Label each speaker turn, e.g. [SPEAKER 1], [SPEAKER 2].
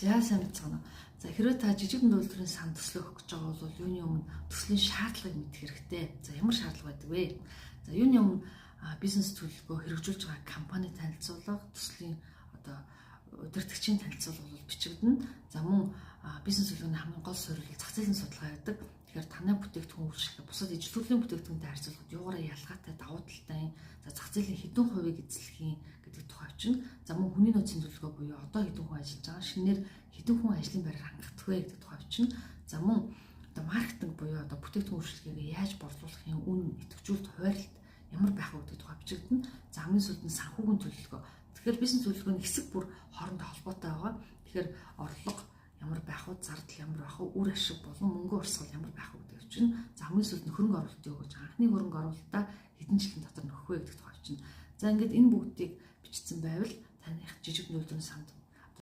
[SPEAKER 1] За, сайн байцгаана уу. За, хэрвээ та жижиг дунд үйлдвэрийн сан төслөө өгөх гэж байгаа бол юуны өмнө төслийн шаардлагыг мэдэх хэрэгтэй. За, ямар шаардлага байдаг вэ? За, юуны өмнө бизнес төлөвлөгөө хэрэгжүүлж байгаа компани танилцуулга, төслийн одоо удирдагчийн танилцуулга бол бичигдэнэ. За, мөн бизнес төлөвлөгөөний хамгийн гол суурь зах зээлийн судалгаа байдаг. Тэгэхээр танай бүтээгдэхүүн үйлчилгээ бусад ижил төрлийн бүтээгдэхүүнтэй харьцуулахад юугаараа ялгаатай, давуу талтай юм. За, зах зээлийн хэдэн хувийг эзлэх юм гэдэг тухай чинь. За, мөн хүний нөөцийн төлөвлөгөө буюу одоо хэдэн хүн ажиллаж байгаа, шинээр хэдэн хүн ажлын байраар хангах вэ гэдэг тухай чинь. За, мөн одоо маркетинг буюу одоо бүтээгдэхүүн үйлчилгээг яаж борлуулах юм, үн, идэвхжүүлэлт, хуваарлалт ямар байх вэ гэдэг тухай бичигдэнэ. За, хамгийн сүүлд нь санхүүгийн төлөвлөгөө. Тэгэхээр бизнес төлөвлөгөөний хэсэг бүр хоорондоо холбоотой байгаа. Тэгэхээр орлого ямар байх вэ, зардал ямар байх вэ, үр ашиг болон мөнгө урсгал ямар байх вэ гэдэг чинь. За, хамгийн сүүлд нь хөрөнгө оруулалт юу гэж, анхны хөрөнгө оруулалтаа хэдэн жилийн дотор нөхөх вэ гэдэг тухай чинь. За, ингээд энэ бүгдийг бичсэн байвал таных жижиг үйлдвэрийн сан